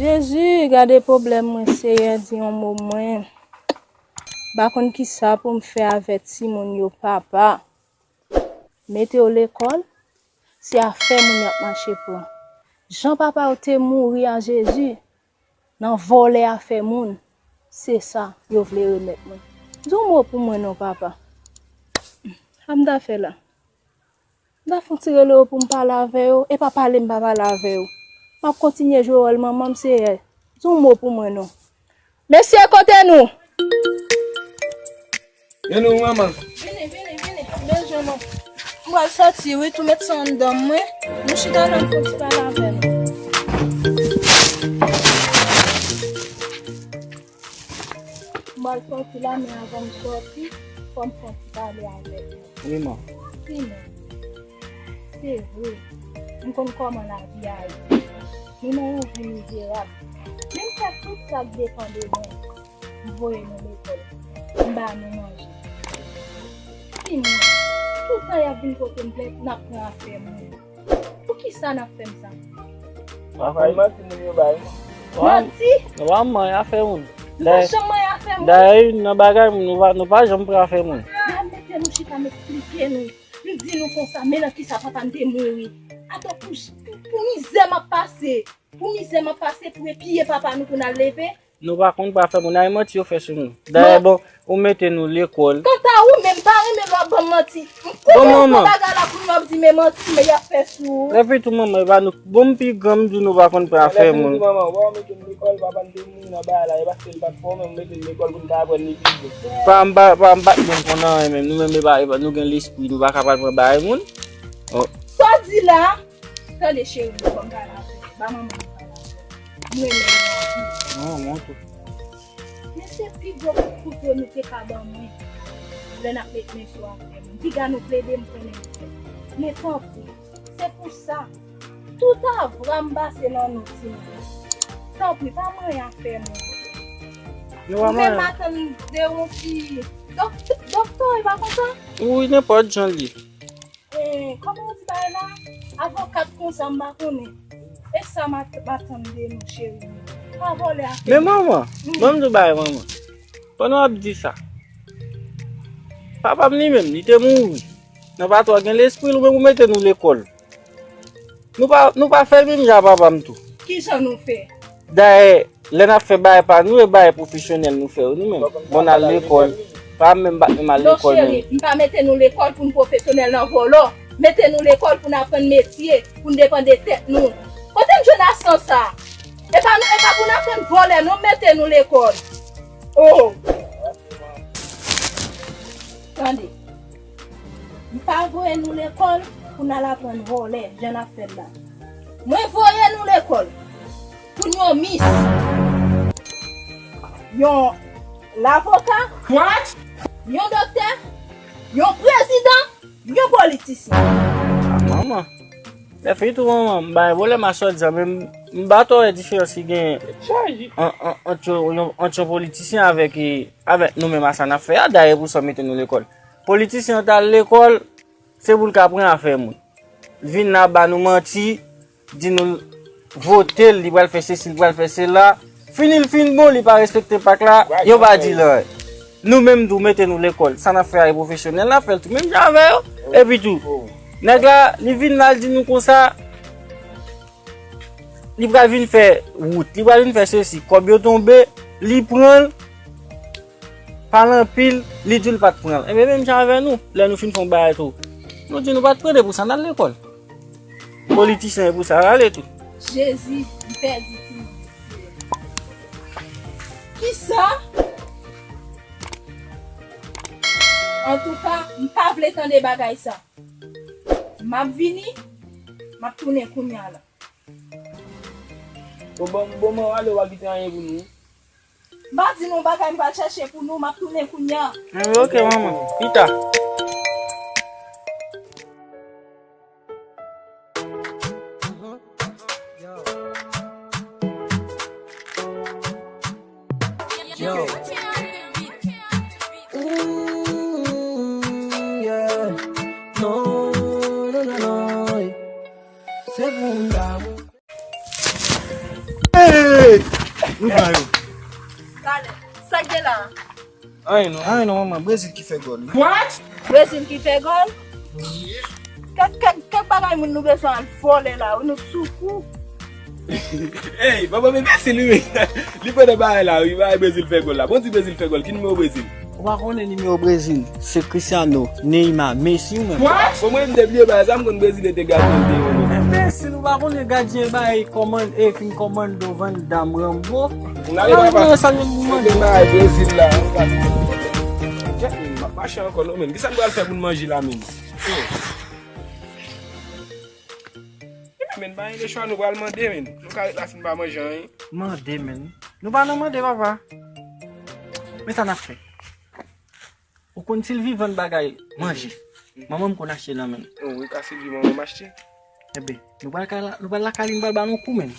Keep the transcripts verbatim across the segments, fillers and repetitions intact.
Jezi, gade pwoblèm mwen, Seyè, di yon mo mwen. M pa konn kisa pou m fè avè timoun yo, papa. Mete yo lekòl, se afè moun y ap mache pran. Jan papa yo te mouri a Jezi, nan vòlè afè moun, se sa yo vle remèt mwen. Di yon mo pou mwen non, papa. Sa m ta fè la? M ta fè yon ti rele yo pou m pale avè yo, e pa pale m pa pale avè yo. M ap kontinye jwe wòl manman m, Seyè. Di yon mo pou mwen non. Mesye, kote nou? Vini, manman. Vini, vini, vini. Bezwen nou. M pral sòti, wi, tou met sa anndan mwen. Nou chita la, m fè ti pale avè nou. M pral sòti la, men avan m sòti, fò m fè ti pale avè nou. Wi, man. Wi, man. Se vre, m konn kòman lavi a ye. Nou nan yon vi mizerab. Men m fè tout sa k depann de mwen. M voye nou lekòl. M ba nou manje. Timoun, tout tan y ap vin kote m, n ap pran afè moun. Poukisa n ap fè m sa? Afè manti moun yo bay. Manti? Nou pa manyen afè moun. Nou pa janm manyen afè moun. Dayè, youn nan bagay, nou pa, nou pa janm pran afè moun. N ap mete nou chita, m eksplike nou. M di nou konsa, men nan kisa papa m te mouri. Atò pou, pou, pou mizè m ap pase, pou mizè m ap pase, pou epiye papa nou pou n al leve. Nou pa konn pran afè moun, ay manti yo fè sou nou. Dayè, bon, ou mete nou lekòl. Kanta ou menm, pa renmen lè w ap ban m manti. M koupe yon bagay la pou nou ap di men manti, men y ap fè sou ou. Epi tou manman, e pa nou, bon, m pi gran, m di nou pa konn pran afè moun. Manman, w pa mete m lekòl, papa m te mouri nan bagay la, e paske l pa t fè w, men m mete l lekòl pou n ka aprann li pi byen. Pa m pa, pa m pa t bon konn anyen menm, nou menm e pa, e pa, nou gen lespri, nou pa ka pral pran bagay moun. Oh. Sa w di la? Tande cheri, ban m pale avè w. Ba manman m pale avè w. M renmen nou anpil. Non, mwen tou. Men se pi gwo kout kouto nou te ka ban mwen. Lè n ap met men sou afè m. Piga nou plede m konnen m fè. Men tanpri, se pou sa. Tout avwa m pase nan nou timoun. Tanpri, pa manyen afè m. Ou menm matant de yon ti dòk-, doktè, e pa konsa? Wi, nenpòt jan l ye. E, kòman yo di bagay la? Avokat konsa, m pa konnen. E sa m ap, m ap tann de nou, cheri m. Pa vòlè afè m. Men manman, ban m di w bagay, manman. Pandan w ap di sa, papa m li menm, li te mouri. Nan patwa gen lespri l, ou menm ou mete nou lekòl. Nou pa, nou pa fè l menm jan a papa m tou. Kijan nou fè? Dayè, lè n ap fè bagay pa nou, e bagay pwofesyonèl nou fè yo, nou menm. Bon, n al lekòl. Pa m menm, m pa t menm al lekòl menm. Non, cheri, m pa mete nou lekòl pou n pwofesyonèl nan vòlò. Mete nou lekòl pou n aprann metye, pou n depann de tèt nou. Kote n jwenn astan sa? E pa nou, e pa pou n aprann vòlè, non, mete nou lekòl. Oh! Tande. M pa voye nou lekòl pou n al aprann vòlè, jan n ap fè l la. Mwen voye nou lekòl pou n yon mis, yon lavoka, What? Yon doktè, yon prezidan, yon politisyen. Ah, manman. Lè fini tou, manman, m bay vòlè m a sòt zan, men m, m pa twò wè diferans ki genyen an, an, ant yon, yon, ant yon politisyen avèk, e, avèk nou menm a sa n ap fè a. Dayè, pou sa w mete nou lekòl. Politisyen an t al lekòl, se pou l ka pran afè moun. Vin la ba nou manti, di nou l vote l, li pral fè sesi, li pral fè sela. Fini l fin bon, li pa respekte pak la, yo pa di l anyen. Nou menm tou, mete nou lekòl. Sa n ap fè a e pwofesyonèl, n ap fè l tou menm jan avè yo. Epi tou, nèg la, li vin la, l di nou konsa, li pral vin fè wout, li pral vin fè sesi. Kòb yo tonbe, li pran l, pale anpil, li di l pa t pran l. Ebyen, menm jan avè nou, lè nou fin fè yon bagay tou, nou di nou pa t pran, e pou sa n al lekòl. Politisyen e pou sa rale tou. Jezi, m pèdi timoun. Kisa? Antouka, m pa vle tande bagay sa. M ap vini, m ap tounen kounya la. Bon, bon, bon, mwen ale, w a kite anyen pou nou. M pa di nou bagay, m pral chèche pou nou, m ap tounen kounya. Anben, ok, manman. Pita. Yo. Ooh. Anyen non. Anyen non, manman. Brezil ki fè gòl, wi. What? Brezil ki fè gòl? Kèk, kèk, kèk bagay moun nou bezwen al vòlè la, wi, nou sou kou. Ey, manman, men Brezil, wi, men. Li pran nan bagay la, wi, bagay Brezil fè gòl la. Bon, di Brezil fè gòl, ki nimewo Brezil? Ou pa konnen nimewo Brezil? Se Cristiano, Neymar, Messi ou menm? What? Bon, mwen, m te bliye bagay sa, m konn Brezil te gadyen te yon. Enbensil, ou pa konnen gadyen bay kòmand, e fin kòmando Van Damme Rambo. N ale papa. Sa nou mande. Mete bagay Brezil la. Kèt, men, m ap mache ankò non, men. Kisa m pral fè pou n manje la, men? Men, pa gen lechwa, nou pral mande, men. Nou ka ret la si n pa manje anyen. Mande, men. Nou pa nan mande, papa. Men sa n ap fè. Ou konn Sylvie vann bagay manje. Manman m konn achte nan men l. Oh, wi, ka Sylvie manman m achte. Enben, nou pral kay la, nou pral lakay li, nou pral ba l yon kou, men.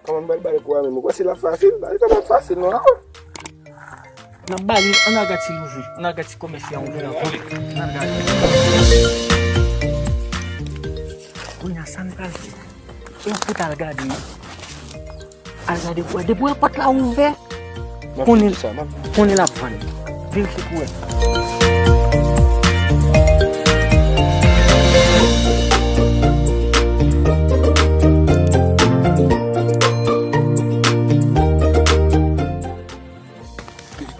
Kòman m pral ba l kou a menm? Ou panse l ap fasil? Bagay sa p ap fasil non. N ap ba li, ann al gad si l ouvri. Ann al gad si kòmès li an ouvri ankò. Ann al gad. Kounye a sa n pral fè. Ou fout al gade. Al gade pou wè. Depi w wè pòt la ouvè, konnen, konnen l ap vann. Verifye pou wè.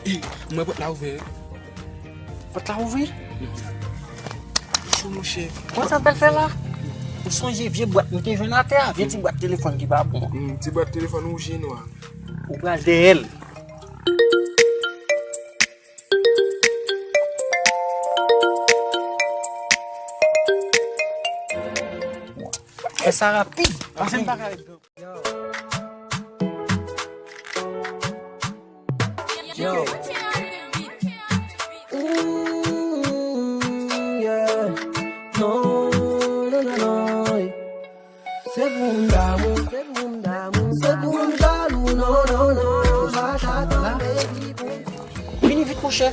Ey, ey, mwen pòt la ouvè. Pòt la ouvri? Cho, monchè. Kòman sa pral fè la? Ou sonje vye bwat nou te jwenn atè a? Vye ti bwat telefòn ki pa bon an. Hmm, ti bwat telefòn wouj e nwa. Ou pral dèyè l. Fè sa rapid. Pase m pa ka ret. Yo. Yo. Ooh, yeah. Non, non, non, non. Se pou m damou, se pou m damou, se pou m damou, non, non, non. Vini vit, monchè.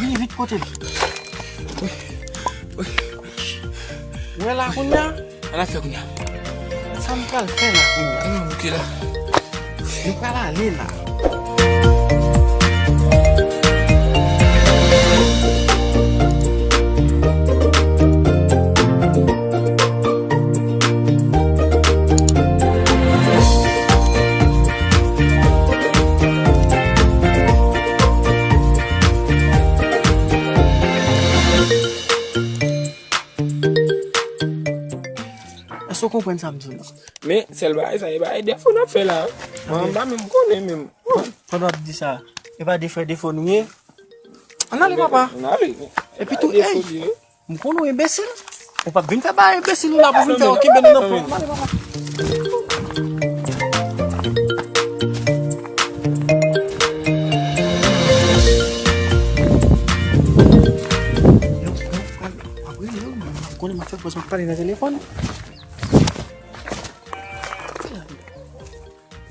Vini vit kote m. Ou wè la kounye a? Sa n ap fè kounye a? Sa n pral fè la kounye a? Ann bouke la. Nou pral ale la. Èske w konprann sa m di w la? Men, sèl bagay sa, e bagay defo n ap fè la. Mwen, m pa menm konnen menm. Pandan w ap di sa, e pa de frè defo nou ye? Ann ale, papa. Ann ale. Epi tou, ey, m konnen w enbesil. Ou p ap vin fè bagay enbesil ou la pou vin fè w kenbe nou nan pwen. Ann ale, papa. Apre, yo, m konnen m ap fè pòz, m ap pale nan telefòn.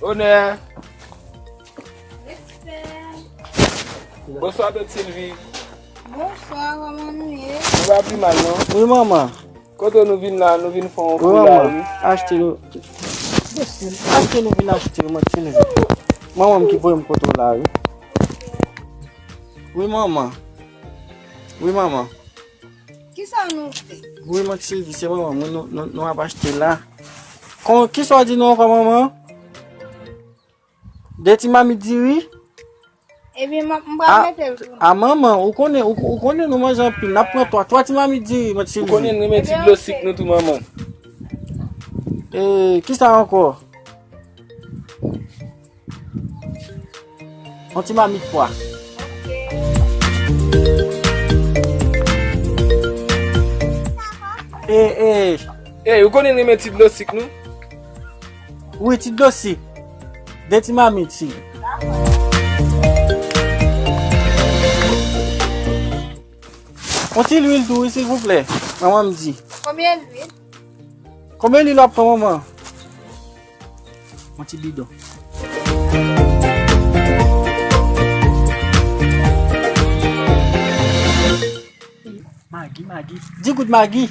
Onè. Respè. Bonswa, tant Sylvie. Bonswa, kòman nou ye? Nou pa pi mal, non? Wi, manman. Kote nou vin la, nou vin fè yon kou la, wi. Achte nou. Achte nou vin achte, wi, tant Sylvie. Manman m ki voye m kote w la, wi. Wi, manman. Wi, manman. Kisa nou fè? Wi, tant Sylvie, se manman mwen, nou, nou, nou ap achte la. Kon, kisa w di nou ankò, manman? De ti mamit diri? Ebyen, m ap, m pral mete l pou nou. A, manman, ou konnen, ou, ou konnen nou manje anpil. N ap pran twa, twa ti mamit diri, tant Sylvie. Ou konnen n renmen ti dlo sik nou tou, manman. E, kisa ankò? Yon ti mamit pwa. E, e. Ey, ou konnen n renmen ti dlo sik nou? Wi, ti dlo sik. De ti mamit, si. Yon ti lwil tou, wi, silvouplè. Manman m di. Konbyen lwil? Konbyen lwil w ap pran, manman? Yon ti bidon. Magi, magi. Di gout magi.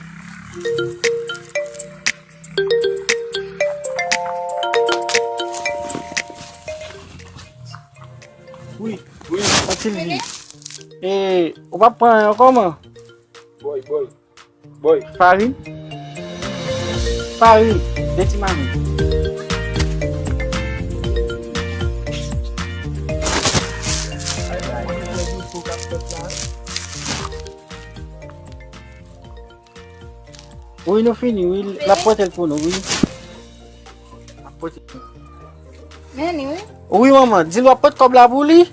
Wi. Wi, Yon ti vi. E, ou p ap pran ankò, man? Boy, boy. Boy. Farin. Farin. De ti mamin. Wi, nou fini, wi. L ap pote l pou nou, wi. L ap pote l pou nou. Men li, wi. Wi, manman. Di l w ap pot kòb la pou li.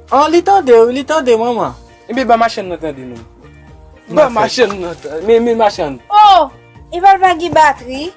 An, li tande, wi, li tande, manman. Ebyen, ban machann nan tande, non. Ban machann nan tande. Men, men machann. Oh! Li pral pa gen batri.